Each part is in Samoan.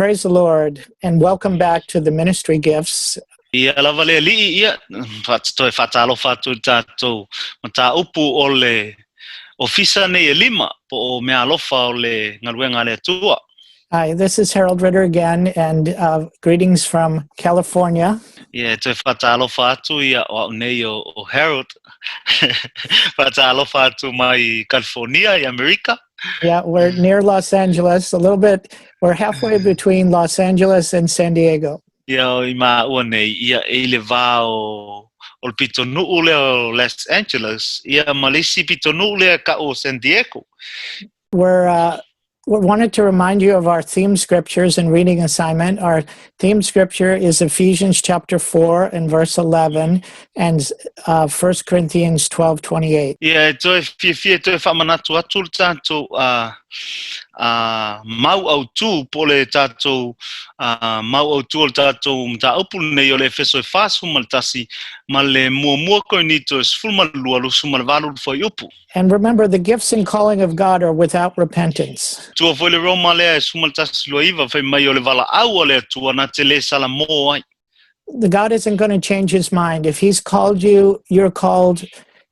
Praise the Lord and welcome back to the ministry gifts. Ia lava le Alii, ia, toe faatalofa atu i le tatou mataupu o le ofisa nei e lima, po o meaalofa o le galuega a le Atua. Hi, this is Harold Ritter again, and greetings from California. Ia, e toe faatalofa atu, ia, o au nei o, o Harold. Faatalofa atu mai California i Amerika. Yeah, we're near Los Angeles, a little bit, we're halfway between Los Angeles and San Diego. Ia, o i māua nei, ia, e i le vā o, o le pitonuu lea o Los Angeles, ia, ma le isi pitonuu lea e ka'u o San Diego. We're we wanted to remind you of our theme scriptures and reading assignment. Our theme scripture is Ephesians chapter 4 and verse 11 and 1 Corinthians 12:28. Ia, e toe fiafia e toe faamanatu atu le tatou mau autū po o le tatou mau autū o le tatou mataupu lenei o le Efeso e 41 ma le muamua Korinito e 12 28 le fuaiupu. And remember, the gifts and calling of God are without repentance. Tua foi le Roma lea e 11 29 fai mai o le valaau a le Atua na te lē salamō ai. The God isn't going to change his mind. If he's called you, you're called,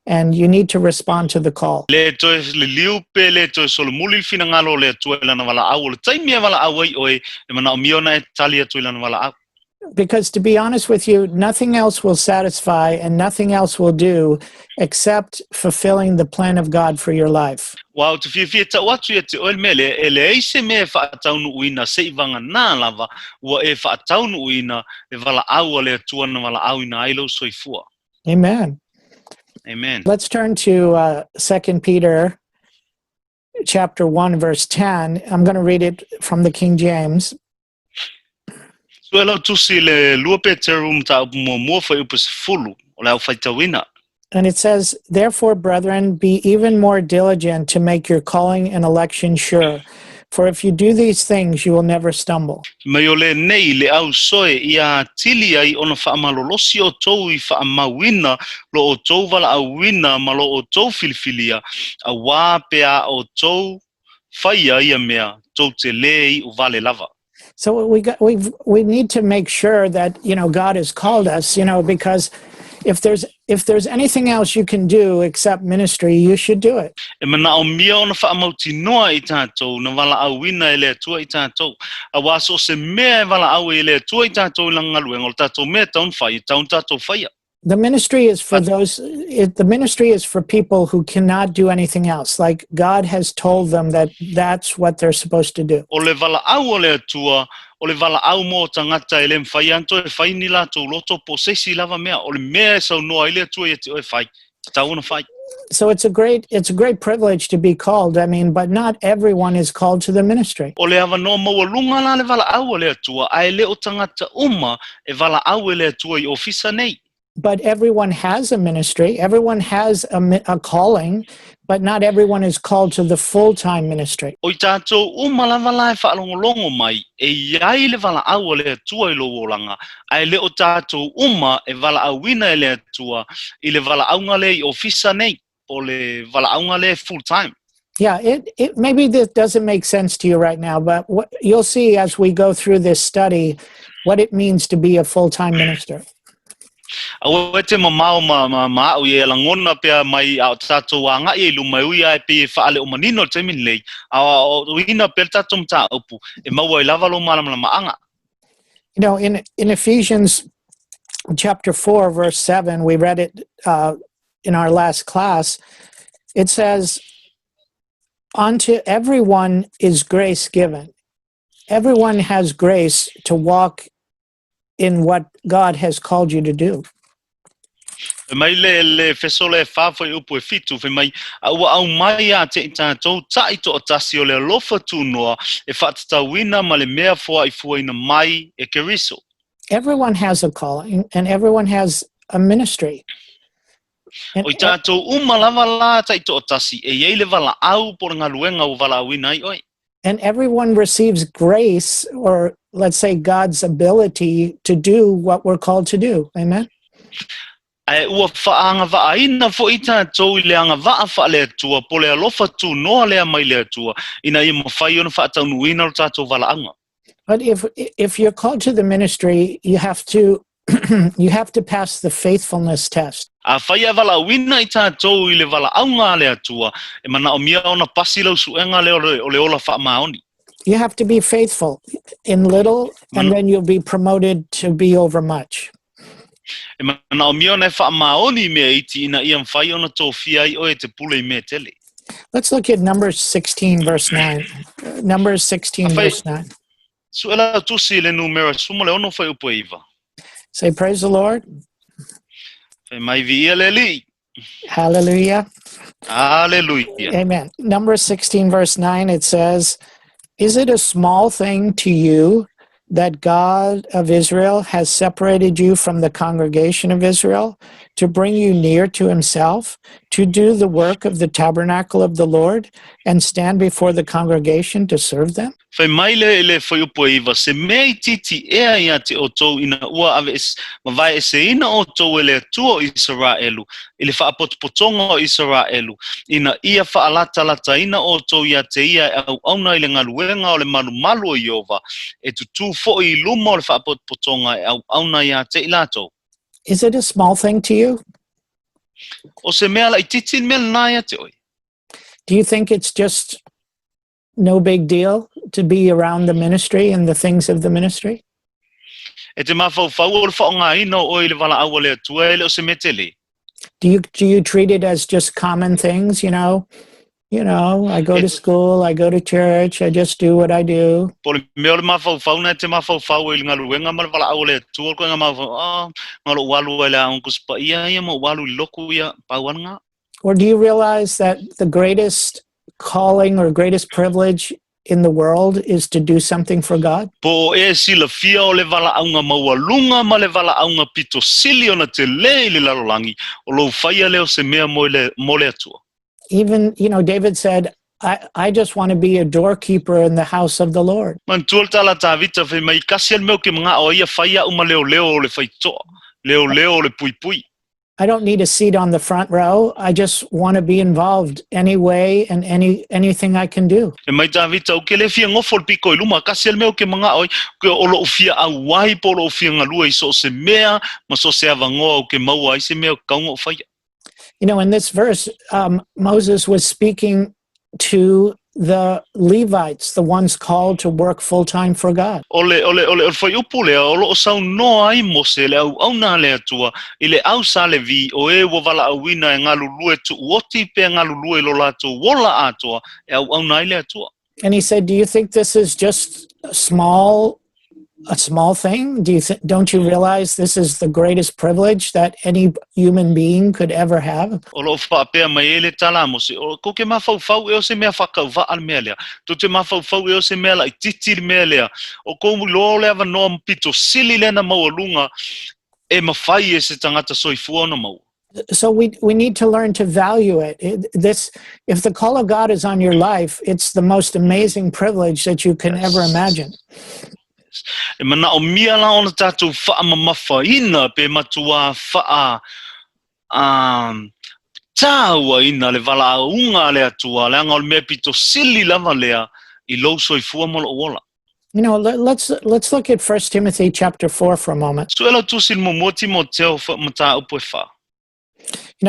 and you need to respond to the call. Le toe liliu pe le toe solomuli le finagalo o le Atua i lana valaau. O le taimi e valaau ai oe, e manaomia ona e tali atu i lana valaau. Because to be honest with you, nothing else will satisfy and nothing else will do except fulfilling the plan of God for your life. Ua ou te fiafia e tau atu ia te oe le mea lea, e leai se mea e faataunuuina seivaganā lava ua e faataunuuina le valaau a le Atua na valaauina ai lou soifua. Amen. Amen. Let's turn to 2 Peter chapter 1 verse 10. I'm going to read it from the King James. Sue lau tusi le lua Peteru mataupu muamua fuaiupu 10 o le au faitauina. And it says, Therefore, brethren, be even more diligent to make your calling and election sure. For if you do these things, you will never stumble. Mai o lenei le au soe ia atili ai ona faamalolosi outou i faamauina lo outou valaauina ma lo outou filifilia, auā pe a outou faia ia mea, tou te lē iʻu vale lava. So we need to make sure that God has called us, because if there's anything else you can do except ministry, you should do it. E manaʻomia ona faamautinoa i tatou na valaauina e le Atua i tatou. Auā so o se mea e valaau ai e le Atua i tatou i lana galuega, o le tatou mea e tatau ona fai, e tatau ona tatou faia. The ministry is for people who cannot do anything else. Like God has told them that that's what they're supposed to do. O le valaau a le Atua, o le valaau mo tagata e le mafai lava ona toe fai ni latou loto po o se isi lava mea. O le mea e saunoa ai le Atua ia te oe fai, tatau ona fai. So it's a great privilege to be called. I mean, but not everyone is called to the ministry. O le avanoa maualuga la le valaau a le Atua, ae le o tagata uma e valaau e le Atua i ofisa nei. But everyone has a ministry. Everyone has a calling, but not everyone is called to the full-time ministry. O i tatou uma lava la e faalogologo mai, e iai le valaau a le Atua i lou olaga, ae le o tatou uma e valaauina e le Atua i le valaauga lea i ofisa nei, po o le valaauga lea full time. Yeah, it maybe this doesn't make sense to you right now, but what you'll see as we go through this study what it means to be a full-time minister. Aua e te mamao ma, ma, ma au i e lagona pea mai a o tatou agaʻi i luma e ui a e pei e faale o manino le taimi lenei, a o uina pea le tatou mataupu e maua ai lava lou malamalamaaga. In Ephesians chapter 4, verse 7, we read it in our last class. It says, "Unto everyone is grace given." Everyone has grace to walk in what God has called you to do. Fai mai le, le Efeso le 4 fuaiupu e 7, fai mai, a ua aumai ia te i tatou taʻi toʻatasi o le alofa tunoa e faatatauina ma le mea foaʻifuaina mai e Keriso. Everyone has a calling and everyone has a ministry. And, O i tatou uma lava la taʻi toʻatasi, e iai le valaau po o le galuega ua valaauina ai oe. And everyone receives grace, or let's say God's ability to do what we're called to do. Amen. Ae ua faaagavaaina foʻi tatou i le agavaa faale Atua po o le alofa tunoa lea mai le Atua ina ia mafai ona faataunuuina lo tatou valaauga. But if you're called to the ministry, you have to you have to pass the faithfulness test. Afai e valaauina i tatou i le valaauga a le Atua, e manaomia ona pasi lau suega lea o le ola faamaoni. You have to be faithful in little, and then you'll be promoted to be over much. E manaomia ona e faamaoni i mea iti ina ia mafai ona tofia ai oe e te pule i mea tele. Let's look at Numbers 16, verse 9. Numbers 16, verse 9. Sue lau tusi i le numera 16 fuaiupu e 9. Say, "Praise the Lord." Fai mai viia le Alii. Hallelujah. Aleluia. Amen. Numbers 16, verse 9, it says, "Is it a small thing to you that God of Israel has separated you from the congregation of Israel to bring you near to himself, to do the work of the tabernacle of the Lord, and stand before the congregation to serve them?" Fai mai le le fuaiupu e 9, Se mea itiiti ea ia te outou ina ua ave mavaeeseina outou e le Atua o Isaraelu i le faapotopotoga o Isaraelu, ina ia faalatalataina outou ia te ia e auauna i le galuega o le malumalu o Ieova, e tutū foi i luma o le faapotopotoga e auauna ia te i latou? Is it a small thing to you? O se mea laitiiti le mea lenā ia te oe? Do you think it's just no big deal to be around the ministry and the things of the ministry? E te mafaufau o le faaaogaina o oe i le valaau a le Atua e le o se mea tele. Do you treat it as just common things? I go to school, I go to church, I just do what I do. Po o le mea o le mafaufau na e te mafaufau ai i le galuega ma le valaau a le Atua, o le koena mafaufau, ah, na o lou alu ai i le aoga Tusi Paia ia ma ou alu i le lotu ia, pau lava lena. Or do you realize that the greatest calling or greatest privilege in the world is to do something for God? Po o e silafia o le valaauga maualuga ma le valaauga pito sili ona telē i le lalolagi, o lou faia lea o se mea mo le, mo le Atua. Even David said, I just want to be a doorkeeper in the house of the Lord." Manatua le tala a Tavita fai mai, Kasi lava le mea ou ke mana'o ai ia fai a'u ma leoleo o le faito'a, leoleo o le puipui. I don't need a seat on the front row. I just want to be involved any way and anything I can do. Fai mai Tavita, Ou ke le fia nofo i le piko i luma, kasi lava le mea ou ke mana'o ai, ke o lo'u fia ʻauai po o lo'u fia galue i so o se mea ma so o se avanoa ou ke maua ai se mea o ke kauga o faia. In this verse, Moses was speaking to the Levites, the ones called to work full time for God. O le, o le, o le, o le fuaiupu lea, o loo saunoa ai Mose le auauna a le Atua i le au sa Levi o e ua valaauina e galulue tuuoti pe galulue i lo latou ola atoa e auauna ai le Atua. And he said, "Do you think this is just a small thing? Don't you realize this is the greatest privilege that any human being could ever have?" O loo faapea mai ai le tala a Mose, o kou ke mafaufau e o se mea faakauvaa le mea lea. Tou te mafaufau e o se mea laitiiti le mea lea. O kou iloa o le avanoa pito sili lea na maualuga e mafai e se tagata soifua ona maua. So we need to learn to value it. It this if the call of God is on your life, it's the most amazing privilege that you can ever imagine. E manaomia la ona tatou faamamafaina pe matuā faa tāuaina le valaauga a le Atua, leaga o le mea pito sili lava lea i lou soifua ma lou ola. Let's look at 1 Timothy chapter 4 for a moment. Sue lau tusi i le muamua Timoteo mataupu e 4.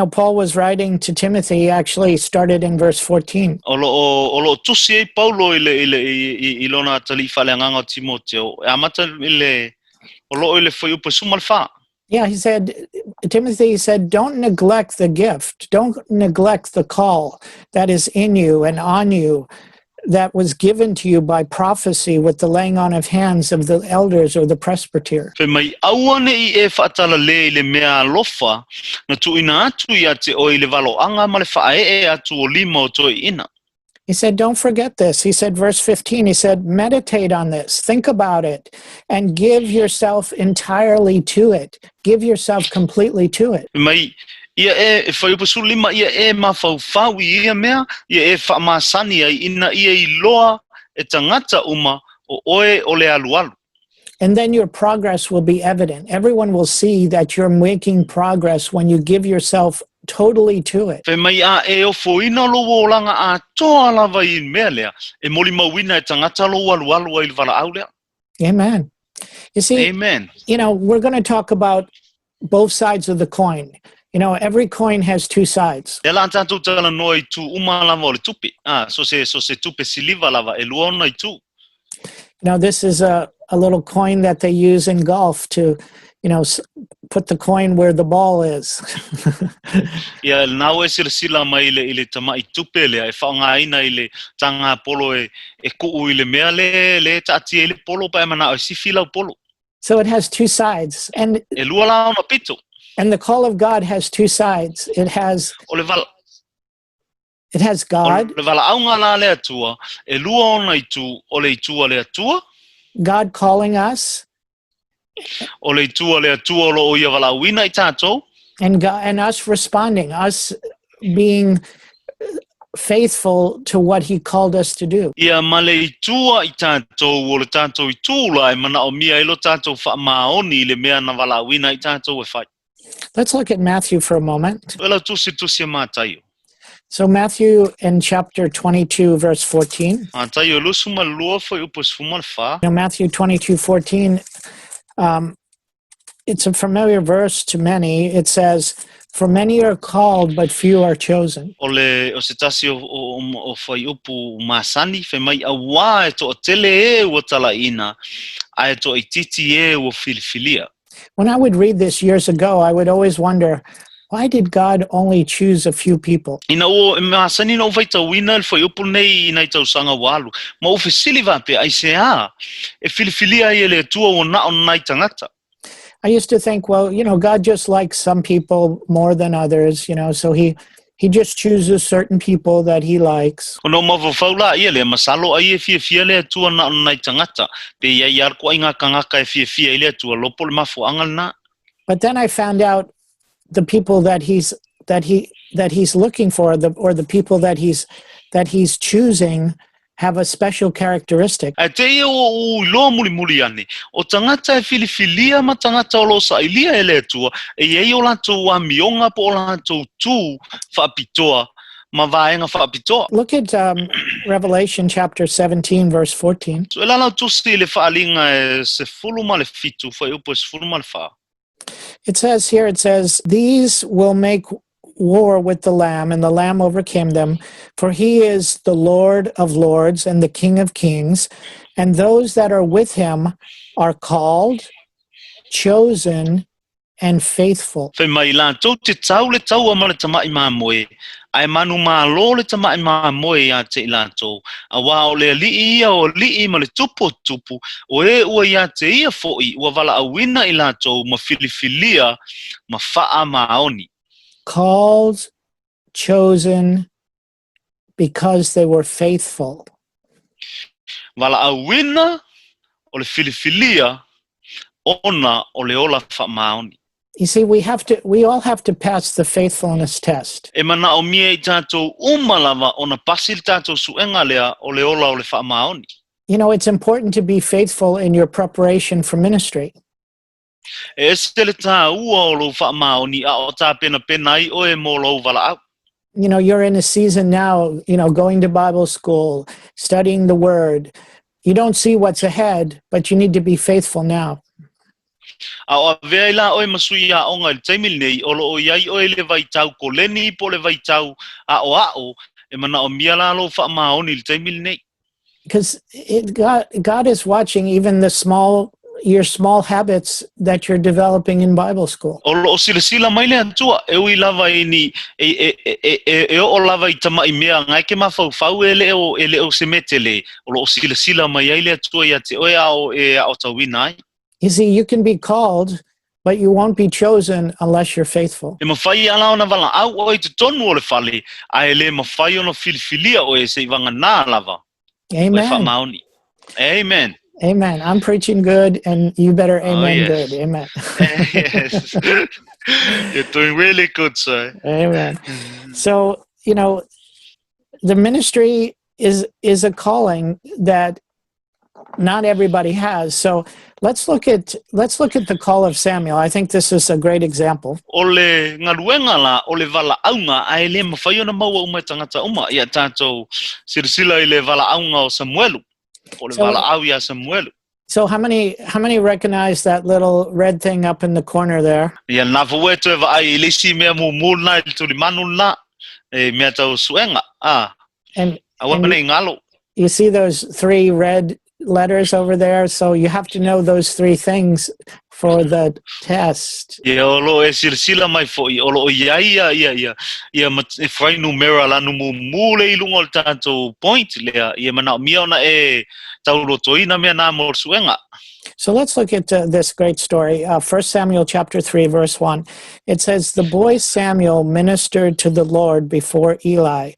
Paul was writing to Timothy, he actually started in verse 14. O loo tusi ai Paulo i le, i le, i, i, i lona atalii faaleagaga o Timoteo. E amata i le, o loo i le fuaiupu e 14. Yeah, he said, Timothy said, "Don't neglect the gift, don't neglect the call that is in you and on you that was given to you by prophecy with the laying on of hands of the elders or the presbyter." Fai mai aua ne'i e faatalale i le mea alofa na tuuina atu ia te oe i le valoaga ma le faaee atu o lima o toeaiina. He said, "Don't forget this." He said, verse 15, he said, "Meditate on this, think about it, and give yourself entirely to it. Give yourself completely to it." Fai mai ia e e fuaiupu 15 ia e mafaufau i ia mea ia e faamasani ai ina ia iloa e tagata uma o oe o le alualu. And then your progress will be evident. Everyone will see that you're making progress when you give yourself totally to it. Fai mai a e ofoina lou olaga atoa lava i mea lea, e molimauina e tagata lou alualu ai i le valaau lea. Amen. You see, Amen. We're going to talk about both sides of the coin. Every coin has two sides. Lea la a tatou talanoa i itu uma lava o le tupe. Ah, so se tupe siliva lava, e lua ona itu. Now, this is a little coin that they use in golf to put the coin where the ball is. Ia nau e silasila mai i le tama'i tupe lea e faaaogaina i le taga polo e ku'u i le mea le taatia i le polo pa e mana'o e sifi lau polo. So it has two sides. And E lua la ona pito. And the call of God has two sides. It has O le vala it has o God, le valaauga la le Atua, e lua ona itu, o le itu a le Atua, God calling us o le itu a le Atua o loo ia valaauina i tatou, and God, and us responding, us being faithful to what he called us to do. Ia ma le itu a i tatou o le tatou itu la e manaomia ai lo tatou faamaoni i le mea na valaauina i tatou e fai. Let's look at Matthew for a moment. E lau tusi tusi e Mataio. So Matthew in chapter 22 verse 14. Mataio 22 fuaiupu 14. Matthew 22:14, it's a familiar verse to many. It says, "For many are called, but few are chosen." O le o se tasi o fuaiupu masani fai mai auā e toatele e ua talaina ae toaitiiti e ua filifilia. When I would read this years ago, I would always wonder, why did God only choose a few people? Ina ua e masani na ou faitauina le fuaiupu nei i nai tausaga ua alu ma ou fesili faapea aiseā e filifilia ai e le Atua ua na o nai tagata. I used to think, well, God just likes some people more than others, so he just chooses certain people that he likes. Ona ou mafaufau laia lea masalo ai e fiafia le Atua na o nai tagata pe ia i ala koai ngā kagaka e fiafia i le Atua lopo le mafuaaga lenā. But then I found out the people that he's looking for, the or the people that he's choosing have a special characteristic. Ae te ia o u iloa mulimuli ane, o tagata e filifilia ma tagata o lo sailia e le Atua, e iai o latou amioga po o latou tu faapitoa ma vaega faapitoa. Look at Revelation chapter 17, verse 14. So e lalau tusi i le Faaliga e 17 fuaiupu e 14. It says here, it says, "These will make war with the Lamb, and the Lamb overcame them, for he is the Lord of lords and the King of kings, and those that are with him are called, chosen, and faithful." Fai mai latou te tau le taua ma le Tama'i Mamoe, ae manumalo le Tama'i Mamoe iā te i latou. Auā o le Alii ia o alii ma le Tupu o tupu, o e ua iā te ia fo'i ua valaauina i latou ma filifilia ma faamaoni. Called, chosen, because they were faithful. Valaauina o le filifilia ona o le ola faamaoni. You see, we all have to pass the faithfulness test. E manaomia i tatou uma lava ona pasi le tatou suega lea o le ola o le faamaoni. It's important to be faithful in your preparation for ministry. E ese le tāua o lou faamaoni a o tapenapena ai oe mo lou valaau. You're in a season now, going to Bible school, studying the Word. You don't see what's ahead, but you need to be faithful now. A o avea i la oe ma sui aoga i le taimi lenei, o loo iai oe le vaitau koleni po le vaitau a'oa'o, e manaomia la lou faamaoni i le taimi lenei. Because God is watching even the small, your small habits that you're developing in Bible school. O loo silasila mai le Atua e ui lava i ni e oo lava i tama'i mea ngai ke mafaufau e le o se metele o loo silasila mai ai le Atua ia te oe ao e ao tauina ai. You see, you can be called, but you won't be chosen unless you're faithful. E mafai ala ona valaau oe i totonu o le fale, ae le mafai ona filifilia oe se i vaganā lava oe Amen. faamaoni. Amen. Amen. I'm preaching good, and you better amen Yes. good. Amen. Yes. You're doing really good, sir. Amen. So, the ministry is a calling that not everybody has. So let's look at the call of Samuel. I think this is a great example. O le galuega la, o le valaauga, ae le mafai ona maua uma e tagata uma. Ia tatou silasila i le valaauga o Samuelu. O le valaau iā Samuelu. So how many recognize that little red thing up in the corner there? Ia lena foi ua e toe vaai i le isi mea mumu lena i le tulimanu lena, e mea tau suega, a. And Aua and ne i galo. you see those three red letters over there? So you have to know those three things for the test. Ia, o lo o e silasila mai foi, o lo o i ai ia, ia, ia, ia fuainumera lanu mumu le i luga o le tatou point lea, ia manaomia ona e taulotoina mea na mo le suega. So let's look at this great story. 1 Samuel chapter 3, verse 1. It says, "The boy Samuel ministered to the Lord before Eli.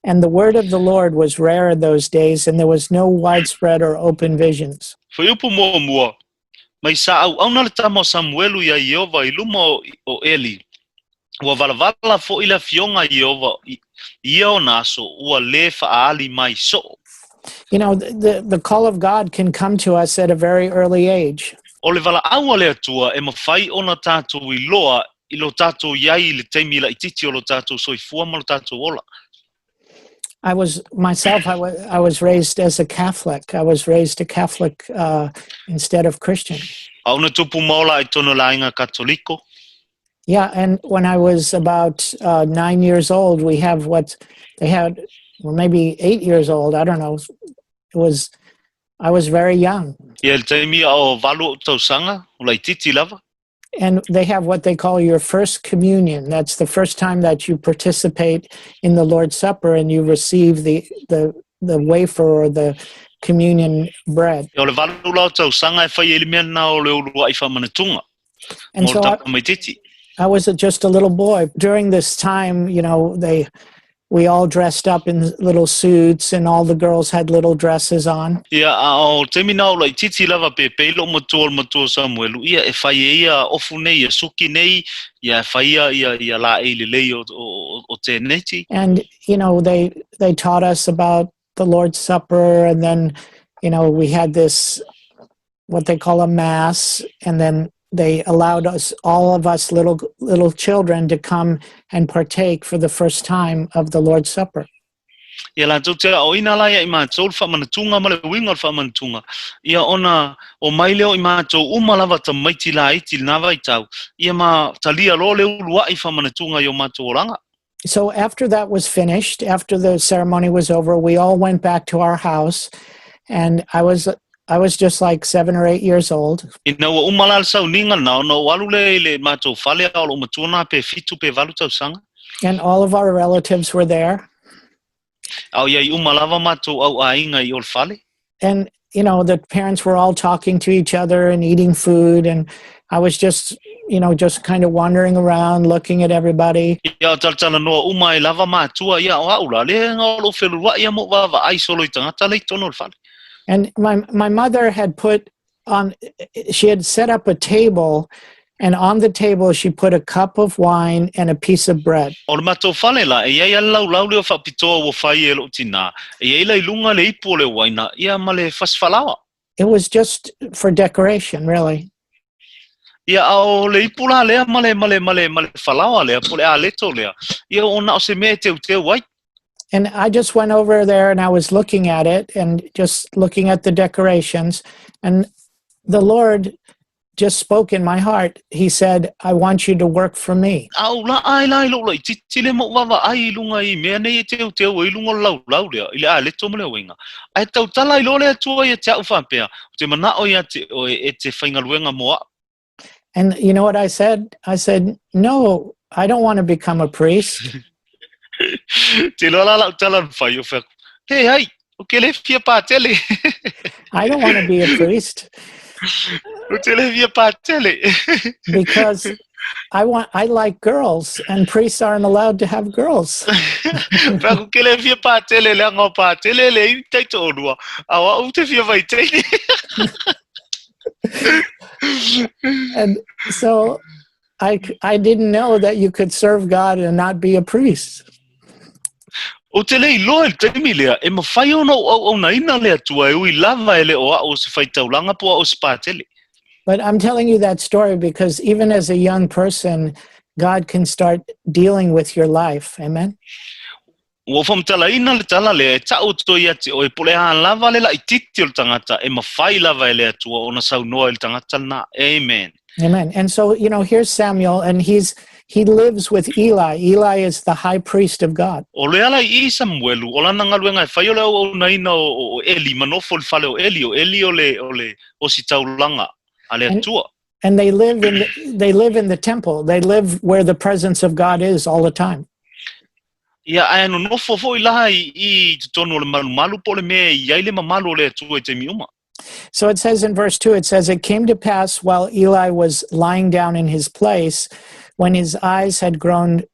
And the word of the Lord was rare in those days, and there was no widespread or open visions." Fuaiupu muamua, Mai sa auauna le tama o Samuelu iā Ieova i luma o Eli, ua valavala foi le afioga a Ieova i ia ona aso, ua lē faaali mai soo. The call of God can come to us at a very early age. O le valaau a le Atua e mafai ona tatou iloa i lo tatou i ai i le taimi laitiiti o lo tatou soifua ma lo tatou ola. I was myself, I was raised as a Catholic. I was raised a Catholic instead of Christian. A ona tupu ma ola i tonu le aiga Katoliko. Yeah, and when I was about 9 years old, we have what they had, or maybe 8 years old. I don't know. It was I was very young, Ia le taimi a o 8 ou tausaga, o laitiiti lava. And they have what they call your first communion. That's the first time that you participate in the Lord's Supper and you receive the wafer or the communion bread. Ia o le 8 la o tausaga e fai ai le mea lena o le uluai faamanatuga. And Mo so le I, tamaitiiti. I was just a little boy. During this time, they we all dressed up in little suits and all the girls had little dresses on. Ia, a o taimi na o laitiiti lava pe pei lou matua o le matua o Samuelu, ia e fai e ia ofu nei, ia suki nei, ia e fai ia, ia, ia laei lelei o teneti. And they taught us about the Lord's Supper, and then we had this, what they call a mass, and then they allowed us, all of us little children, to come and partake for the first time of the Lord's Supper. Ia latou te aoina la ia i matou le faamanatuga ma le uiga o le faamanatuga. Ia ona o mai lea o i matou uma lava tamaiti laiti i lena vaitau. Ia ma talia loa le uluai faamanatuga i o matou olaga. So after that was finished, after the ceremony was over, we all went back to our house, and I was just like 7 or 8 years old. Ina ua uma la le sauniga lena, ona ou alu lea i le matou fale a o lou matua lena pe 7 pe 8 tausaga. And all of our relatives were there. A o iai uma lava matou au aiga i o le fale. And the parents were all talking to each other and eating food, and I was just kind of wandering around looking at everybody. Ia o talatalanoa uma ai lava matua ia o a'u la lea o lou felua'i ia ma ou vaavaai solo i tagata lea i totonu o le fale. And my mother had put on she had set up a table, and on the table she put a cup of wine and a piece of bread. O le matou fale la, e iai a le laulau lea o faapitoa ua fai e lou tinā, e iai la i luga le ipu o le uaina, ia ma le fasi falaoa. It was just for decoration, really. Ia a o le ipu la lea ma le, ma le, ma le, ma le falaoa lea, po o le aleto lea, ia o na o se mea e teuteu ai. And I just went over there and I was looking at it and just looking at the decorations, and the Lord just spoke in my heart. He said, "I want you to work for me." A ou laa ai la i lou laitiiti lea ma ou vaavaai i luga i mea nei e teuteu ai i luga o le laulau lea, i le aleto ma le uaina. Ae tautala ai loa le Atua ia te a'u faapea, Ou te mana'o ia te oe e te faigaluega mo a'u. And you know what I said? I said, "No, I don't want to become a priest." Te iloa la lau tala na fai, ou fai atu, Leai, ou te le fia patele. I don't want to be a priest Ou te le fia patele. Because I like girls and priests aren't allowed to have girls. Fai atu, ke le fia patele, leaga o patele e leai ni taitoalua, a o a'u ou te fia vaitaine. And so I didn't know that you could serve God and not be a priest. Ou te le iloa i le taimi lea, e mafai ona ou auaunaina le Atua e ui lava e le o a'u o se faitaulaga po o a'u o se patele. But I'm telling you that story because even as a young person, God can start dealing with your life. Amen. Ua ou faamatalaina le tala lea e ta'u atu ai ia te oe po o le a lava le laitiiti o le tagata e mafai lava e le Atua ona saunoa i le tagata lena. Amen. Amen. And so, here's Samuel, and he lives with Eli. Eli is the high priest of God. O le ala i i Samuelu, o lana galuega e fai o le auaunaina o Eli ma nofo i le fale o Eli, o Eli o le, o le ositaulaga a le Atua. And they live in the temple. They live where the presence of God is all the time. Ia, ae nonofo foi la i i totonu o le malumalu po o le mea e i ai le mamalu o le Atua i taimi uma. So it says in verse 2, it says, "It came to pass while Eli was lying down in his place, when his eyes had grown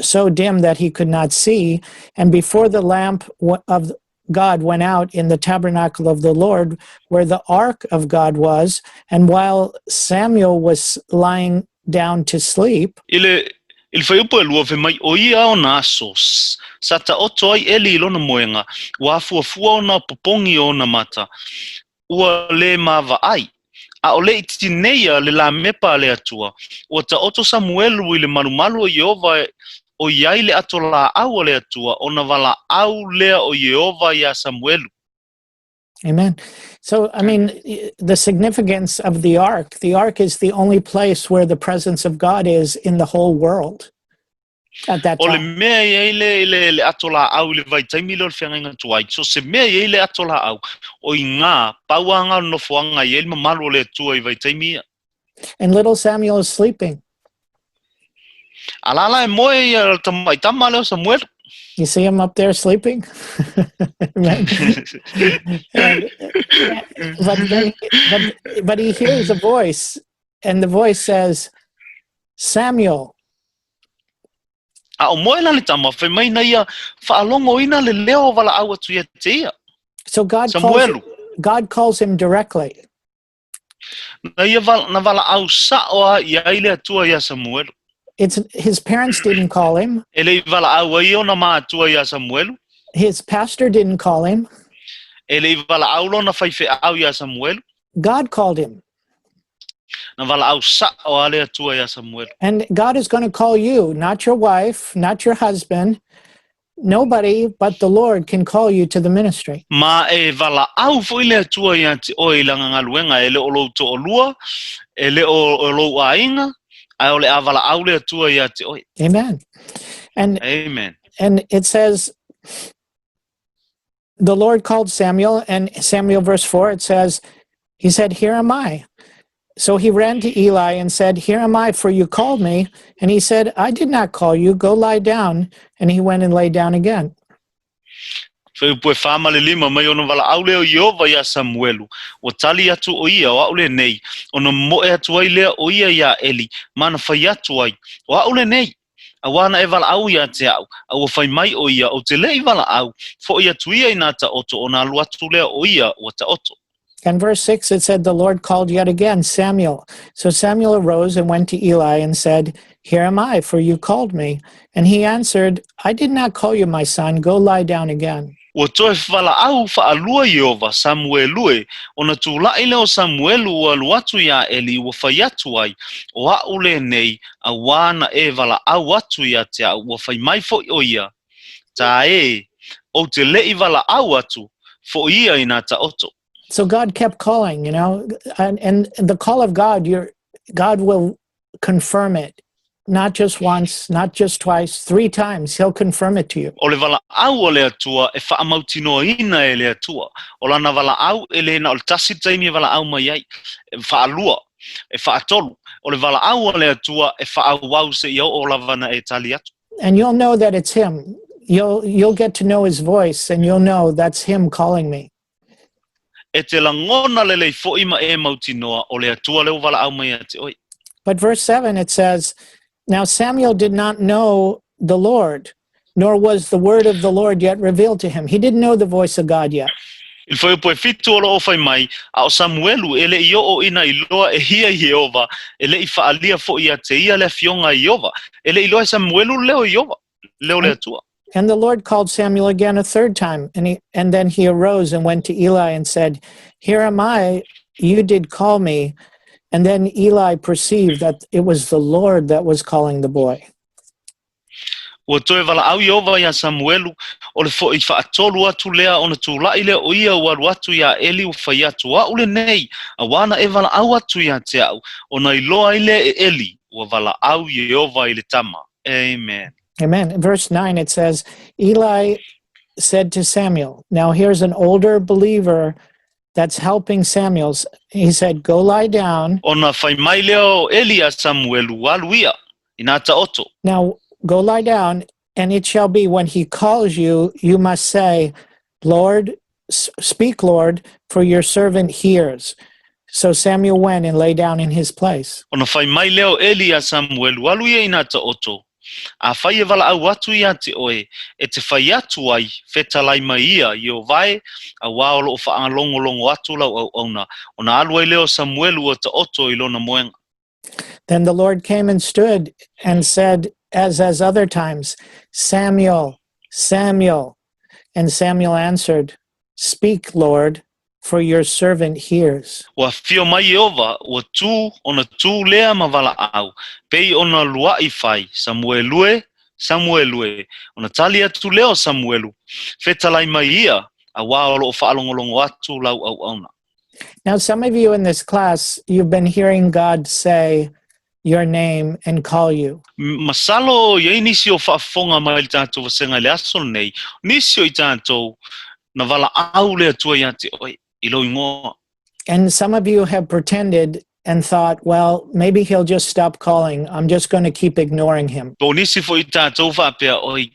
so dim that he could not see, and before the lamp of God went out in the tabernacle of the Lord, where the ark of God was, and while Samuel was lying down to sleep," I le, i le fuaiupu e lua, fai mai, O ia ona aso, sa taoto ai Eli i lona moega, ua afuafua ona popogi o ona mata, ua le maavaai. A o le i tineia le lamepa a le Atua, ua taoto Samuelu i le malumalu o Ieova o i ai le ato laau a le Atua, ona valaau lea o Ieova iā Samuelu. Amen. So, I mean, the significance of the ark the ark is the only place where the presence of God is in the whole world at that O le time. mea e i ai le, le, le ato laau i le vaitaimi lea o le feagaiga tuai, so se mea e i ai le ato laau, o i ngā, pau a ngā o le nofoaga e i ai le mamalu o le Atua i vaitaimi ia. And little Samuel is sleeping. A la la e moe ia le tamaitama lea o Samuelu. You see him up there sleeping? Amen. And, but, then, but he hears a voice, and the voice says, "Samuel." A o moe la le tama, fai mai na ia faalogoina le leo o valaau atu ia te ia. So God calls, Samuelu. God calls him directly. Na ia na valaau sa'o a i ai le Atua iā Samuelu. His parents didn't call him. E le i valaau ai ona matua iā Samuelu. His pastor didn't call him. E le i valaau lona faifeau iā Samuelu. God called him. Na valaau sa'o a le Atua iā Samuelu. And God is going to call you, not your wife, not your husband. Nobody but the Lord can call you to the ministry. Ma e valaau foi le Atua iā te oe i lana galuega, e le o lou toalua, e le o lou aiga, ae o le a valaau le Atua iā te oe. Amen. And Amen. and it says the Lord called Samuel, and Samuel, verse 4, it says, he said, "Here am I." So he ran to Eli and said, "Here am I, for you called me." And he said, "I did not call you. Go lie down." And he went and lay down again. Fuaiupu e fa ma le lima mai ona valaau lea o Ieova iā Samuelu, ua tali atu o ia, o a'u lenei, ona moe atu ai lea o ia iā Eli, ma na fai atu ai, O a'u lenei, auā na e valaau ia te a'u, a ua fai mai o ia, ou te le i valaau, fo'i atu ia inā taoto, ona alu atu lea o ia ua taoto. And verse 6, it said, The Lord called yet again, "Samuel." So Samuel arose and went to Eli and said, "Here am I, for you called me." And he answered, "I did not call you, my son. Go lie down again." Ua toe valaau faalua Ieova, Samuelu e, ona tulaʻi lea o Samuelu ua alu atu iā Eli ua fai atu ai, O aʻu lenei, auā na e valaau atu ia te aʻu, ua fai mai foʻi o ia, Tā e, ou te leʻi valaau atu, foʻi ia inā taoto. So God kept calling, and the call of God, God will confirm it. Not just once, not just twice, three times, He'll confirm it to you. O le valaau a le Atua e faamautinoaina e le Atua. O lana valaau e le na o le tasi le taimi e valaau mai ai, e faalua, e faatolu. O le valaau a le Atua e faaauau seia oo lava na e tali atu. And you'll know that it's Him. You'll get to know His voice and you'll know that's Him calling me. E te lagona lelei foʻi ma e mautinoa o le Atua lea ua valaau mai ia te oe. But verse 7, it says, "Now Samuel did not know the Lord, nor was the word of the Lord yet revealed to him." He didn't know the voice of God yet. I le fuaiupu e fitu o lo o fai mai, a o Samuelu e le i oo ina iloa e hia Ieova, e le i faaalia foʻi ia te ia le afioga a Ieova. E le i iloa e Samuelu le leo o Ieova, leo o le Atua. And the Lord called Samuel again a third time, and then he arose and went to Eli and said, "Here am I, you did call me." And then Eli perceived that it was the Lord that was calling the boy. Ua toe valaau Ieova iā Samuelu, o le foʻi faatolu atu lea ona tulaʻi lea o ia ua alu atu iā Eli ua fai atu, O aʻu lenei, auā na e valaau atu ia te aʻu, ona iloa ai lea e Eli, ua valaau Ieova i le tama. Amen. Amen. In verse 9, it says, Eli said to Samuel, now here's an older believer that's helping Samuel. He said, Go lie down. Ona fai mai lea o Eli iā Samuelu, Alu ia, inā taoto. Now go lie down, and it shall be when he calls you, you must say, Lord, speak, Lord, for your servant hears. So Samuel went and lay down in his place. Ona fai mai lea o Eli iā Samuelu, Alu ia inā taoto. Afai e valaau atu ia te oe, e te fai atu ai, fetalai mai ia, Ieova e, auā o loo faalogologo atu lau auauna. Ona alu ai lea o Samuelu ua taoto i lona moega. Then the Lord came and stood and said, as as other times, Samuel, Samuel. And Samuel answered, Speak, Lord, for your servant hears. Ua afio mai Ieova, ua tū, ona tū lea ma valaau, pei ona luaʻi fai, Samuelu e, Samuelu e. Ona tali atu lea o Samuelu, Fetalai mai ia, auā o loo faalogologo atu lau auauna. Now, some of you in this class, you've been hearing God say your name and call you. Masalo i ai nisi o faafofoga mai le tatou vasega i le aso lenei, nisi o i tatou na valaau le Atua ia te oe i lou igoa. And some of you have pretended and thought, well, maybe he'll just stop calling. I'm just going to keep ignoring him. Po o nisi foi i tatou faapea, oi,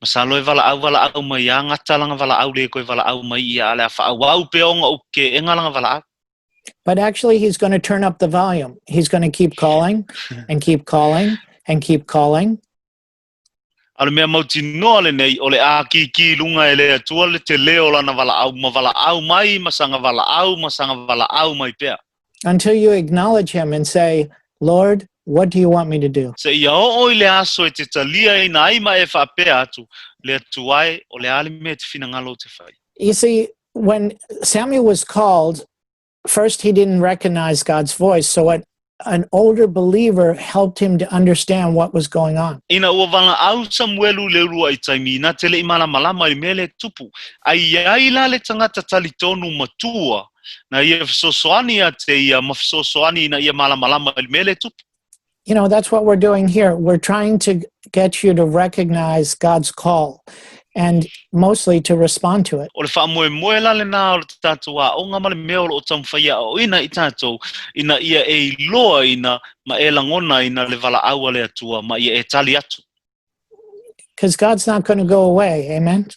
masalo e valaau valaau mai a gata lana valaau le koe valaau mai ia a le a faaauau pea ona ou keega lana valaau. But actually, he's going to turn up the volume. He's going to keep calling and keep calling and keep calling. A o le mea mautinoa lenei, o le ākīkī i luga e le Atua le tele o lana valaau, ma valaau mai, ma saga valaau, ma saga valaau mai pea. Until you acknowledge him and say, Lord, what do you want me to do? Seia oo i le aso e te taliaina ai ma e faapea atu, Le Atua e, o le a le mea e te finagalo ou te fai? You see, when Samuel was called, first he didn't recognize God's voice, so an older believer helped him to understand what was going on. Ina ua valaau Samuelu i le uluai taimi, na te le i malamalama i le mea lea e tupu. A i ai la le tagata talitonu matua, na ia fesoasoani ia te ia ma fesoasoani ina ia malamalama i le mea lea e tupu. You know, that's what we're doing here. We're trying to get you to recognize God's call and mostly to respond to it. O le faamoemoe la lenā o le tatou aoga ma le mea o lo o taumafai e aoaoina i tatou, ina ia e iloaina ma e lagonaina le valaau a le Atua ma ia e tali atu. Because God's not going to go away. Amen.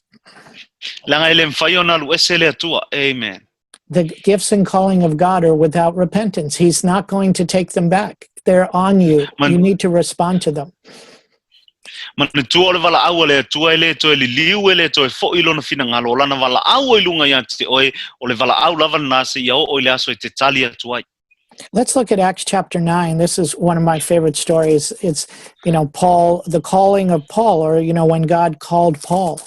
Leaga e le mafai ona alu ese le Atua. Amen. The gifts and calling of God are without repentance. He's not going to take them back. They're on you. You need to respond to them. Manatua o le valaau a le Atua e le toe liliu, e le toe foʻi lona finagalo, o lana valaau i luga ia te oe, o le valaau lava lenā seia oo i le aso e te tali atu ai. Let's look at Acts chapter 9. This is one of my favorite stories. It's, Paul, the calling of Paul, or, when God called Paul.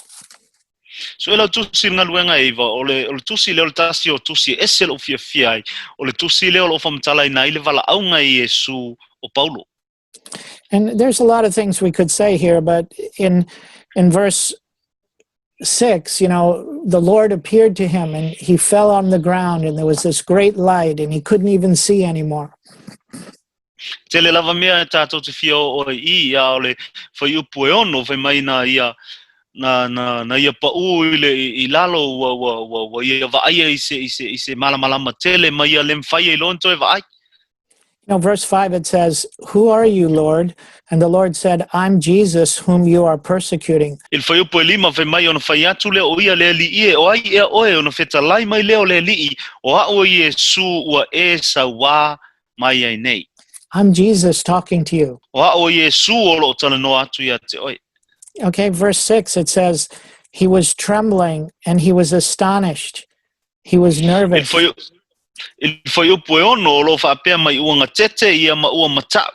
So e lau tusi i le galuega e iva, o le, o le tusi lea o le tasi o tusi e ese lou fiafia ai, o le tusi lea o loo faamatalaina ai le valaauga i Iesu o Paulo. And there's a lot of things we could say here, but in verse 6, the Lord appeared to him and he fell on the ground and there was this great light and he couldn't even see anymore. Tele lava mea e tātou te fia o oe i, a o le fuaiupu e ono, fai mai na ia, na, na, na ia paʻū i, le, i lalo ua, ua, ua, ua ia vaaia i se, i se, i se malamalama tele ma ia le mawhai e i loa toe vaai. Verse 5, it says, Who are you, Lord? And the Lord said, I'm Jesus whom you are persecuting. I le fuaiupu e lima, fai mai ona fai atu lea o ia le Alii e, o ai ea oe, ona fetalai mai lea o le Alii, o aʻu o Iesu ua e sauā mai ai nei. I'm Jesus talking to you. O aʻu o Iesu o loo talanoa atu ia te oe. Okay, verse 6, it says, He was trembling and he was astonished. He was nervous. I le fuaiupu e ono, o loo faapea mai ua gatete ia ma ua mataʻu.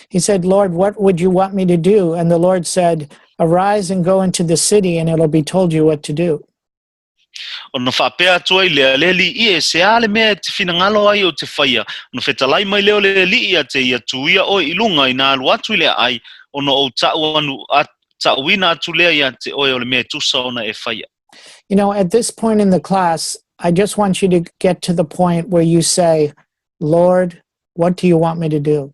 He said, Lord, what would you want me to do? And the Lord said, Arise and go into the city, and it'll be told you what to do. Ona faapea atu ai lea, Le alii e, se a le mea e te finagalo ai ou te faia? Ona fetalai mai lea o le Alii ia te ia, Tū ia oe i luga, ina alu atu i le aai, Ona ou ta'u anu ta'uina atu lea iā te oe o le mea e tusa ona e faia. At this point in the class, I just want you to get to the point where you say, "Lord, what do you want me to do?"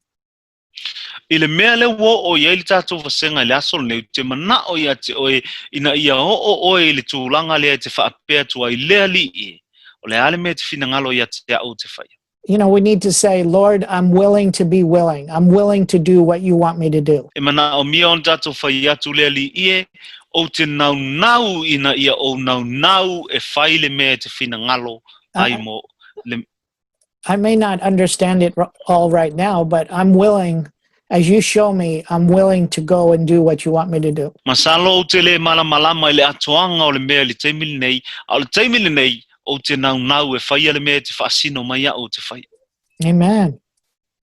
I le mea lea ua oo i ai le tatou vasega i le aso lenei, ou te mana'o iā te oe ina ia oo oe i le tulaga lea e te faapea atu ai, Le Alii e, o le a le mea e te finagalo ia te a'u ou te faia? We need to say, "Lord, I'm willing to be willing. I'm willing to do what you want me to do." E manaʻomia ona tatou fai atu, Le Alii e, ou te naunau ina ia ou naunau e fai le mea e te finagalo ai mo le. I may not understand it all right now, but I'm willing, as you show me, I'm willing to go and do what you want me to do. Masalo ou te lē malamalama i le atoaga o le mea i le taimi lenei, a o le taimi lenei, ou te naunau e faia le mea e te faasino mai aʻu ou te faia. Amen.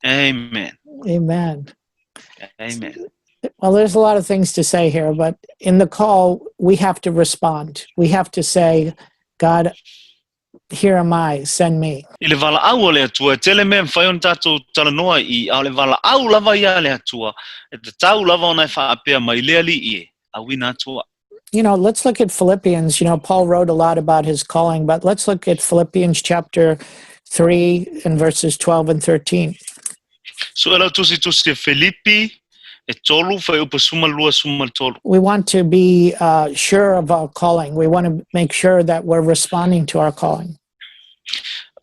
Amen. Amen. Amen. Well, there's a lot of things to say here, but in the call, we have to respond. We have to say, "God, here am I, send me." I le valaau a le Atua, e tele mea e mafai ona tatou talanoa i, a o le valaau lava ia a le Atua, e tatau lava ona e faapea mai, Le Alii e, auina atu a'u. Let's look at Philippians. Paul wrote a lot about his calling, but let's look at Philippians chapter 3 and verses 12 and 13. Su'e lau tusitusi e Filipi e tolu fuaiupu 12 13. We want to be sure of our calling. We want to make sure that we're responding to our calling.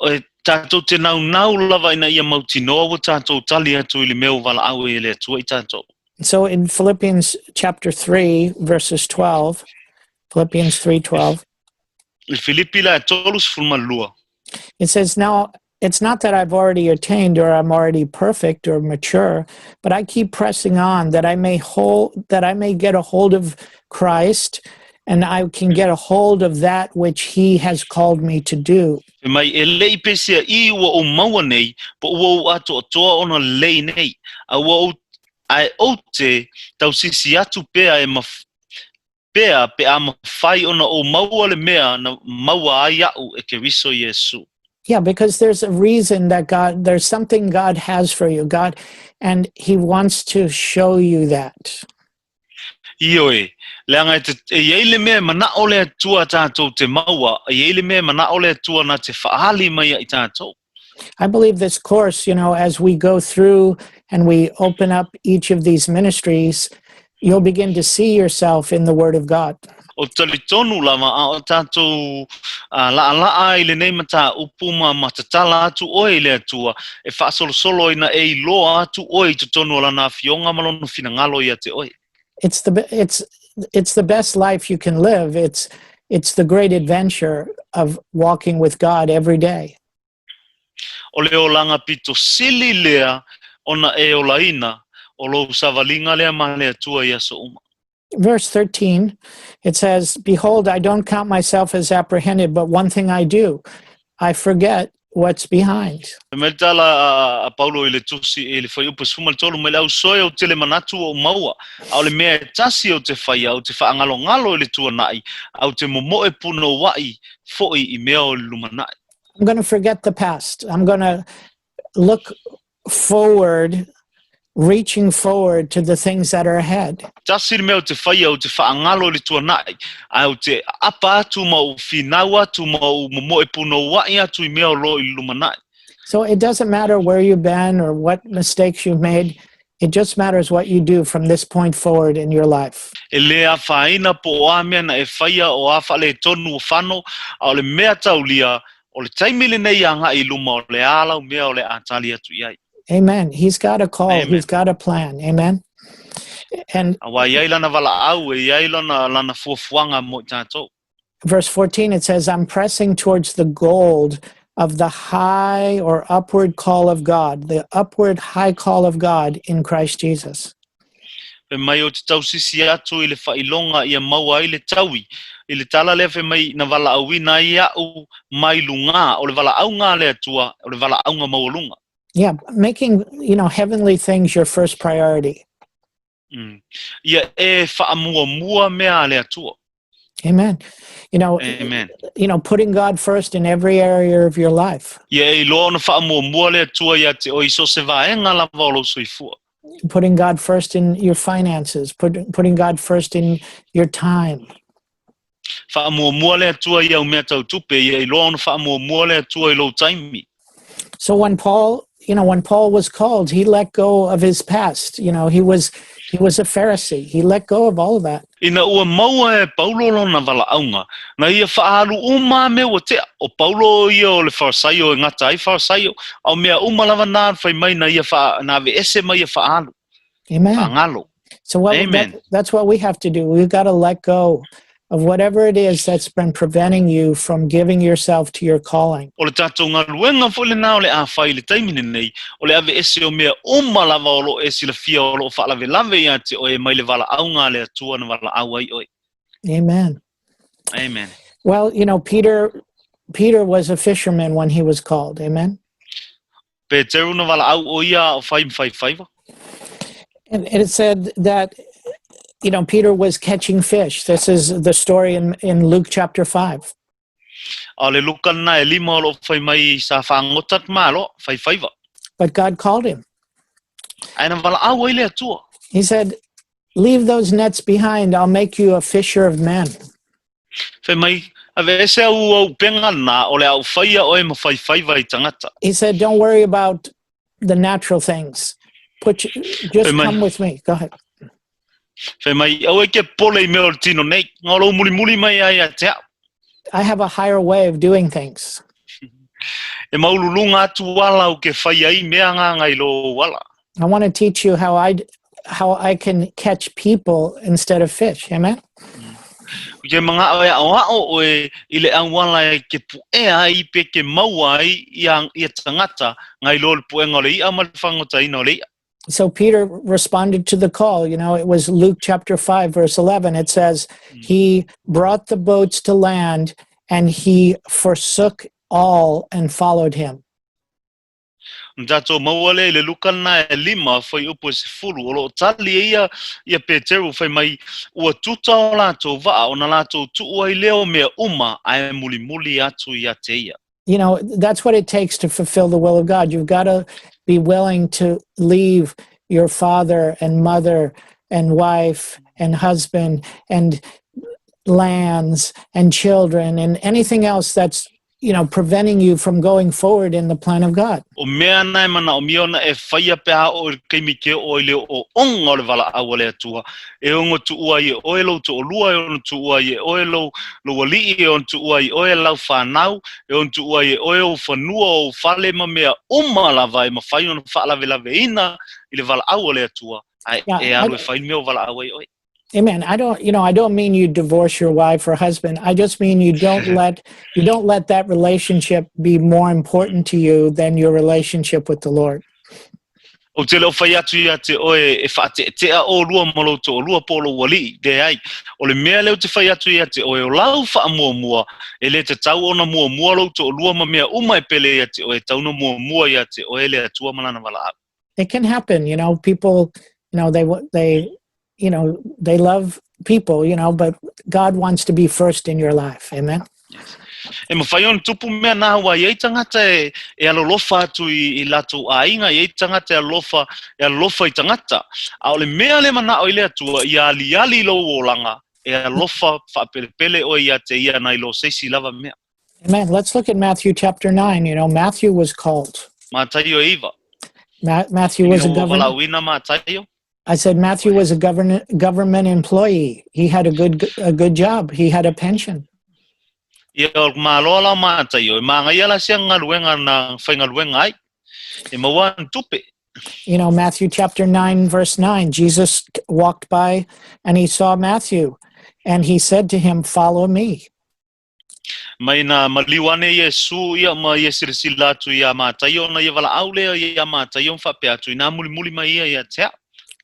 E tatou te naunau lava ina ia mautinoa ua tatou tali atu i le mea ua valaau ai e le Atua i tatou. So in Philippians chapter 3, verses 12, Philippians 3:12, I Filipi la e 32. It says, "Now it's not that I've already attained or I'm already perfect or mature, but I keep pressing on that I may get a hold of Christ and I can get a hold of that which he has called me to do." Fai mai, e le i pesia i ua ou maua nei, po ua ou atoatoa ona lelei nei, a ua ou, ae ou te tausisi atu pea e maf, pea pe a mafai ona ou maua le mea na maua ai aʻu e Keriso Iesu. Yeah, because there's a reason that God, there's something God has for you, God, and He wants to show you that. Ioe, leaga e, te, e i ai le mea e manaʻo le Atua tatou te maua, e i ai le mea e manaʻo le Atua na te faaali mai ia i tatou. I believe this course, as we go through and we open up each of these ministries, you'll begin to see yourself in the Word of God. O talitonu lava a o tatou la'ala'a i lenei mataupu ma ma tatala atu oe i le Atua e faasolosolo ina e iloa atu oe i totonu o Lana Afioga ma Lona finagalo ia te oe. It's the best life you can live. It's the great adventure of walking with God every day. O le olaga pito sili lea ona e olaina, o lou savaliga lea ma le Atua i aso uma. Verse 13, it says, "Behold, I don't count myself as apprehended, but one thing I do, I forget what's behind." Fai mai le tala a Paulo i le tusi i le fuaiupu 13, Mai le ausoe ou te le manatu ua ou maua, a o le mea e tasi ou te faia, ou te faagalogalo i le tuanaʻi, a ou te momoe punouaʻi foʻi i mea o le lumanaʻi. I'm going to forget the past. I'm going to look forward, reaching forward to the things that are ahead. Tasi le mea ou te faia, ou te faagalo i le tuanaʻi, ae ou te aapa atu ma ou finau atu ma ou momoe punouaʻi atu i mea o lo o i le lumanaʻi. So it doesn't matter where you've been or what mistakes you've made. It just matters what you do from this point forward in your life. E lē afaina po o a mea na e faia o a faaletonu o fano, a o le mea taulia, o le taimi lenei agaʻi i luma o le a lau mea o le a tali atu i ai. Amen. He's got a call. Amen. He's got a plan. Amen. And Auā e i ai lana valaau, e i ai lana, lana fuafuaga mo i tatou. Verse 14, it says, "I'm pressing towards the goal of the high or upward call of God, the upward high call of God in Christ Jesus." Fai mai ou te tausisi atu i le faailoga ia maua ai le taui. I le tala lea fai mai na valaauina ai aʻu mai lugā, o le valaauga a le Atua, o le valaauga maualuga. Yeah, making heavenly things your first priority. Ia e faamuamua mea a le Atua. Amen. Amen. Putting God first in every area of your life. Ia e iloa ona faamuamua le Atua iā te oe i so o se vaega lava o lou soifua. Putting God first in your finances, putting God first in your time. Faamuamua le Atua i au mea tau tupe, ia iloa ona faamuamua le Atua i lou taimi. So when Paul, you know, when Paul was called, he let go of his past. He was a Pharisee. He let go of all of that. Ina ua maua e Paulo lona valaauga, na ia faaalu uma mea ua tea. O Paulo ia o le Farisaio e gata ai Farisaio, a o mea uma lava na fai mai na ia faa, na aveese ma ia faaalu. Amen. Faagalo. So what, Amen. That's what we have to do. We've got to let go of whatever it is that's been preventing you from giving yourself to your calling. O le tatou galuega foi lenā o le a fai i le taimi lenei, o le aveese o mea uma lava o loo e silafia o loo faalavelave ia te oe mai le valaauga a le Atua na valaau ai oe. Amen. Amen. Well, Peter was a fisherman when he was called. Amen. Peteru na valaau o ia o fai ma faifaiva. And it said that Peter was catching fish. This is the story in Luke chapter 5. A o le Luka lena e lima o loo fai mai sa fagota te malo, faifaiva. But God called him. Ae na valaau ai le Atua. He said, "Leave those nets behind. I'll make you a fisher of men." Fai mai, aveese au au penga na o le au faia oe ma faifaiva i tagata. He said, "Don't worry about the natural things. Just Amen. come with me." Go ahead. Fai mai, aua e te popole i mea o le tino nei, ngā o mulimuli mai ai ia te au. I have a higher way of doing things. E maululunga atu ala o ke fai ai mea ngā ngai lo ala. I want to teach you how I can catch people instead of fish. Amen. O ke mga o e ao ao o e i le auala e ke puea ai pe ke maua ai ia tagata ngai lo le puenga o le ia ma le fagotaina o le ia. So Peter responded to the call. It was Luke chapter 5, verse 11. It says, "He brought the boats to land and he forsook all and followed him." Na tātou maua le i le Luka na e lima fai upu e 10 o loo tali e ia ia Peteru fai mai ua tuta o lātou vaa o na lātou tuu ai leo mea uma ae mulimuli atu ia te ia. That's what it takes to fulfill the will of God. You've got to be willing to leave your father and mother and wife and husband and lands and children and anything else that's preventing you from going forward in the plan of God. O mea na e mana o mia ona e whaia pe a o keimi ke o i le o onga o le valaau a le Atua. E ongo tu ua i e oe lou to olua e ono tu ua i e oe lou, lou alii e ono tu ua i oe lau whanau e ono tu ua i e oe o whanua o fale ma mea uma lava e mawhai ona whaalavelave ina i le valaau a le Atua. Ai, e alu e whai mea o valaau ai oe. Amen. I don't, you know, I don't mean you divorce your wife or husband. I just mean you don't let that relationship be more important to you than your relationship with the Lord. O te leo whai atu ia te oe e whaateatea o lua ma lou to o lua polo wali, de ai. O le mea leo te whai atu ia te oe o lau wha mua mua, e le te tau ona mua mua lou to o lua ma mea uma e pele ia te oe, tauna mua mua ia te oe le Atua malana wala au. It can happen. People, they love people, but God wants to be first in your life. Amen. Yes. E mawhai ona tupu mea nā hua i ei tangata e alolofa atu i lātou āinga, i ei tangata e alolofa i tangata. A o le mea le mana o i le Atua, i ali ali lo olanga, e alofa whaapelepele o ia te ia nai lo seisi lava mea. Amen. Let's look at Matthew chapter 9. Matthew was called. Mataio e iva. Matthew was a government. Valauina Mataio. I said Matthew was a government employee. He had a good job. He had a pension. Ia o maloa la Mataio. E maangai la sia ngaluenga na whaingaluenga ai. E maua tupe. Matthew chapter 9 verse 9, Jesus walked by and he saw Matthew and he said to him, "Follow me." Mai na maliu ane Iesu ia ma ia silasila atu ia Mataio na ia valaau lea ia Mataio whapea atu i nā mulimuli mai ia ia tea.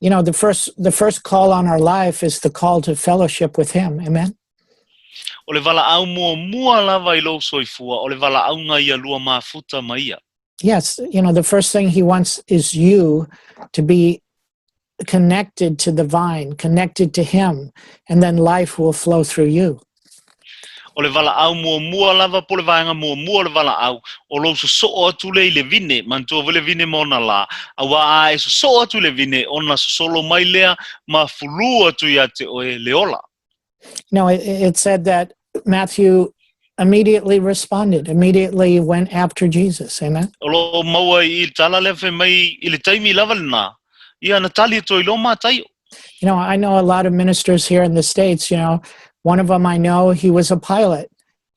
The first call on our life is the call to fellowship with him. Amen. O le valaau mua mua lava i lou soifua, o le valaauga ia lua mafuta ma ia. Yes, the first thing he wants is you to be connected to the vine, connected to him, and then life will flow through you. O le valaau muamua lava po o le vaega muamua o le valaau, o lou sosoo atu lea i le vine, manatua foi le vine ma ona la, auā a e sosoo atu i le vine, ona sosolo mai lea ma fulū atu iā te oe le ola. It said that Matthew immediately responded, immediately went after Jesus. Amen. O lo o maua i le tala lea fai mai i le taimi lava lenā, ia na tali atu ai loa Mataio. I know a lot of ministers here in the States. One of them I know, he was a pilot,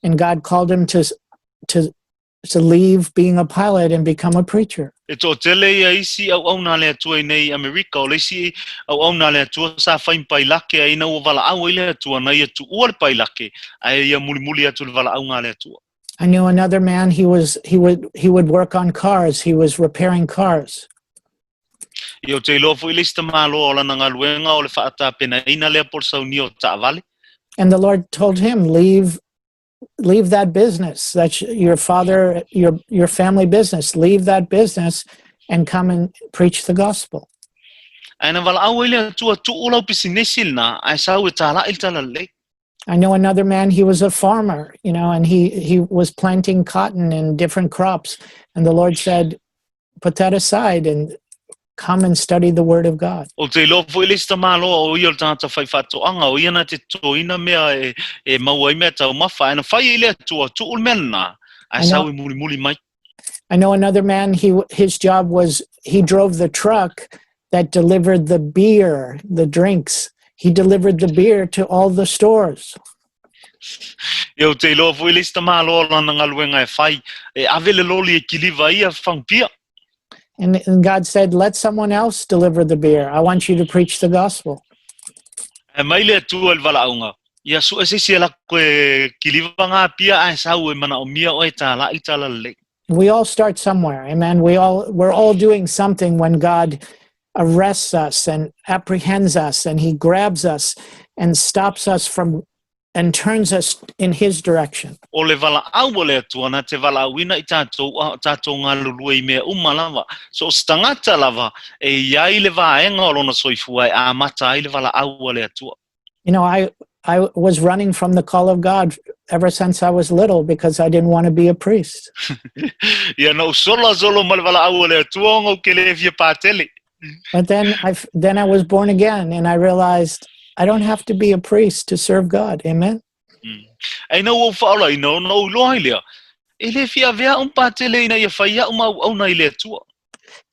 and God called him to leave being a pilot and become a preacher. E toatele ia isi auauna a le Atua iinei i Amerika, o le isi auauna a le Atua sa fai ma pailake ae ina ua valaau ai le Atua na ia tuua le pailake ae ia mulimuli atu i le valaauga a le Atua. I knew another man, he would work on cars. He was repairing cars. Ia ou te iloa foi le isi tamāloa o lana galuega o le faatapenaina lea po o le saunia o taavale. And the Lord told him, Leave that business. That's your father, your family business. Leave that business and come and preach the gospel." Ae na valaau ai le Atua, Tuu lau pisinesi lenā, ae sau e tāla'i le talalelei. I know another man, he was a farmer, and he was planting cotton and different crops. And the Lord said, "Put that aside and come and study the word of God." Ou te iloa foi le isi tamāloa o ia o le tagata faifaatoaga, o ia na te totoina mea e maua ai meataumafa, ae na fai ai le Atua, Tuu le mea lenā, ae sau e mulimuli mai. I know another man, his job was he drove the truck that delivered the beer, the drinks. He delivered the beer to all the stores. Ia ou te iloa foi le isi tamāloa o lana galuega e fai, e ave le loli e kiliva ai ia fagu pia. And God said, "Let someone else deliver the beer. I want you to preach the gospel." Ae mai le Atua i le valaauga, Ia sue se isi e lako e kiliva ngā pia ae sau e manaomia oe e tāla'i talalelei. We all start somewhere. Amen. We're all doing something when God arrests us and apprehends us and he grabs us and stops us from and turns us in his direction. O le valaau a le Atua na te valaauina i tātou a o tātou galulue i mea uma lava. So o se tagata lava e i ai le vaega o lona soifua e amata ai le valaau a le Atua. I was running from the call of God ever since I was little because I didn't want to be a priest. Ia na ou sola solo ma le valaau a le Atua ona ou ke le fia patele. But then I was born again and I realized I don't have to be a priest to serve God. Amen. Ae ina ua ou faaolaina ona ou iloa ai lea, e le fia avea a'u ma patele ina ia fai a'u ma auauna i le Atua.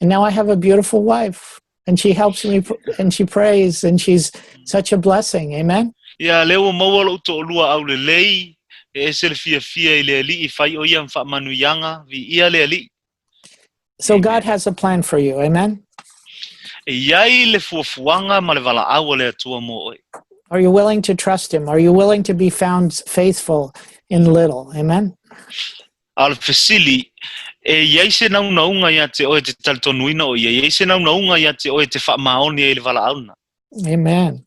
And now I have a beautiful wife and she helps me and she prays and she's such a blessing. Amen. Ia lea ua maua lo'u to'alua aulelei, e ese le fiafia i le Alii, fai o ia ma faamanuiaga, viia le Alii. So God has a plan for you. Amen. E iai le fuafuaga ma le valaau a le Atua mo oe. Are you willing to trust him? Are you willing to be found faithful in little? Amen. A o le fesili, e iai se naunauga iā te oe e te talitonuina o ia, e iai se naunauga iā te oe e te faamaoni ai i le valaau lena? Amen.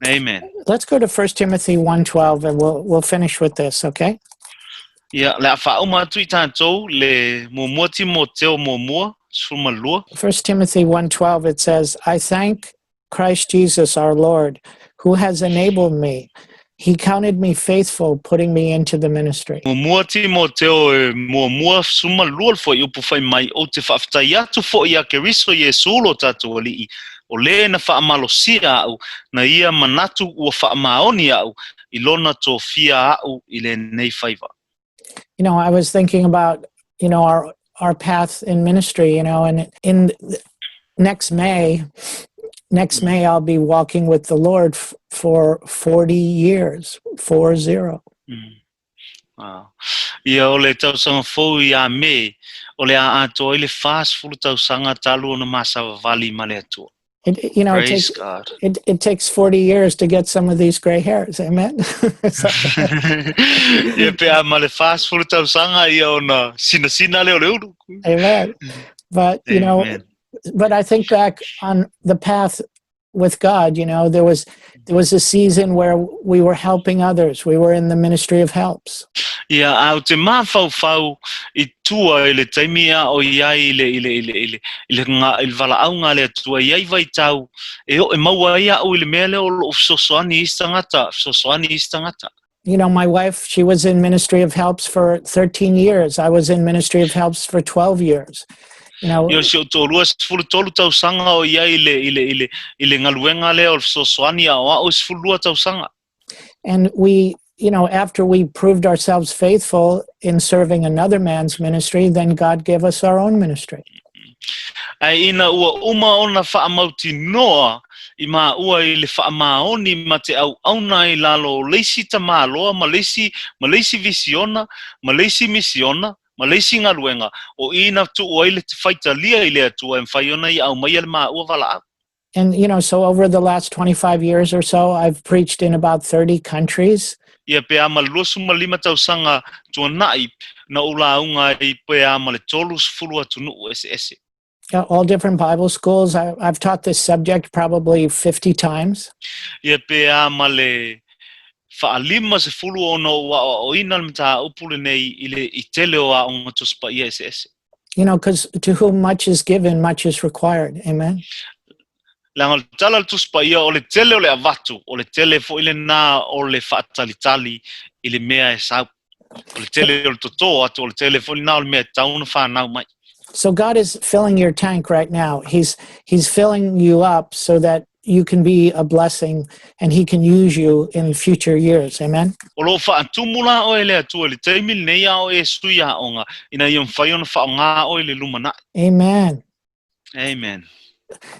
Amen. Let's go to 1 Timothy 1:12 and we'll finish with this, okay? Ia, le a faauma atu i tātou le Muamua Timoteo muamua, 12. 1 Timothy 1:12, it says, "I thank Christ Jesus our Lord, who has enabled me. He counted me faithful, putting me into the ministry." Muamua Timoteo e muamua 12 le fuaiupu fai mai, Ou te faafetai atu foi iā Keriso Iesu lo tātou Alii, o lē na faamalosia a'u, na ia manatu ua faamaoni a'u i lona tofia a'u i lenei faiva. I was thinking about our path in ministry, and in next May, I'll be walking with the Lord for 40 years, 40. Ah. Ia o le tausaga fou iā Me, o le a atoa ai le 40 tausaga talu ona ma savavali ma le Atua. It, you know, it Praise takes God. it takes 40 years to get some of these gray hairs. Amen. Ia pe a ma le 40 tausaga ia ona sinasina lea o le ulu. Amen. But, Amen. but I think back on the path with God, there was a season where we were helping others. We were in the ministry of helps. Ia, a o te mafaufau i tua i le taimi a o i ai i le, i le, i le, i le, i le, nga, i le valaauga a le Atua, i ai vaitau, e oo e maua ai a'u i le mea lea o loo fesoasoani i isi tagata, fesoasoani i isi tagata. You know, my wife, she was in Ministry of Helps for 13 years. I was in Ministry of Helps for 12 years. You know, Ia, si ou toalua 13 tausaga o i ai i le, i le, i le, i le galuega lea o le fesoasoani a o a'u e 12 tausaga. And we, you know, after we proved ourselves faithful in serving another man's ministry, then God gave us our own ministry. Ae ina ua uma ona faamautinoa i māua i le faamaoni ma te auauna i lalo o le isi tamāloa ma le isi, ma le isi visiona, ma le isi misiona, ma le isi galuega, o i na tuu ai le faitalia i le Atua e mafai ona ia aumaia le māua valaau. And, you know, so over the last 25 years or so, I've preached in about 30 countries. Ia pe a ma le 25 tausaga tuanai na ou lauga ai pe a ma le 30 atunuu eseese. All different Bible schools. I've taught this subject probably 50 times. Ia pe a ma le faalima sefulu ona ou aoaoina le mataupu lenei i le i tele o aoga Tusi Paia eseese. Because to whom much is given, much is required. Amen. Leaga o le tala a le Tusi Paia, o le tele o le avatu, o le tele foi lenā o le faatalitali i le mea e sau. O le tele o le totō atu, o le tele foi lenā o le mea e tatau ona fanau mai. So God is filling your tank right now. He's filling you up so that you can be a blessing and he can use you in future years. Amen. O lo o faatumu la oe e le Atua i le taimi lenei a o e sui aoga, ina ia mafai ona faaaoga oe i le lumanai. Amen. Amen.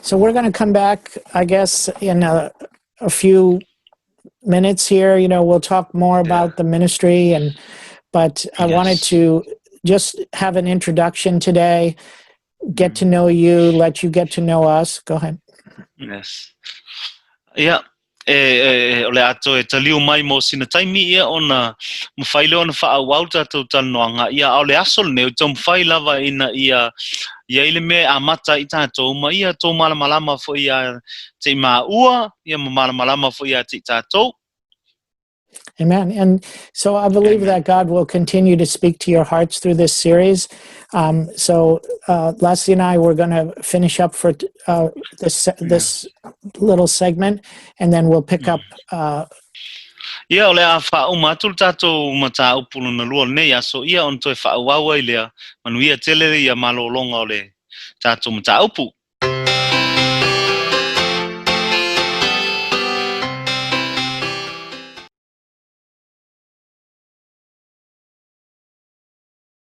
So we're going to come back, I guess, in a few minutes here. We'll talk more about the ministry, and but I wanted to just have an introduction today, get to know you, let you get to know us. Go ahead. Yes. Ia, e, e, o le a toe taliu mai mo sina taimi ia ona mafai lea ona faaauau tatou talanoaga. Ia, a o le aso lenei, o taumafai lava ina ia ia i le mea e amata ai tatou ma ia tou malamalama foi ia te i māua, ia ma malamalama foi ia te i tatou. Amen. And so I believe Amen. That God will continue to speak to your hearts through this series. So Leslie and I, we're going to finish up for this little segment, and then we'll pick up. Ia, o le a faauma atu le tatou mataupu lona lua o lenei aso, ia ona toe faaauau ai lea. Manuia tele ia malōlōga o le tatou mataupu.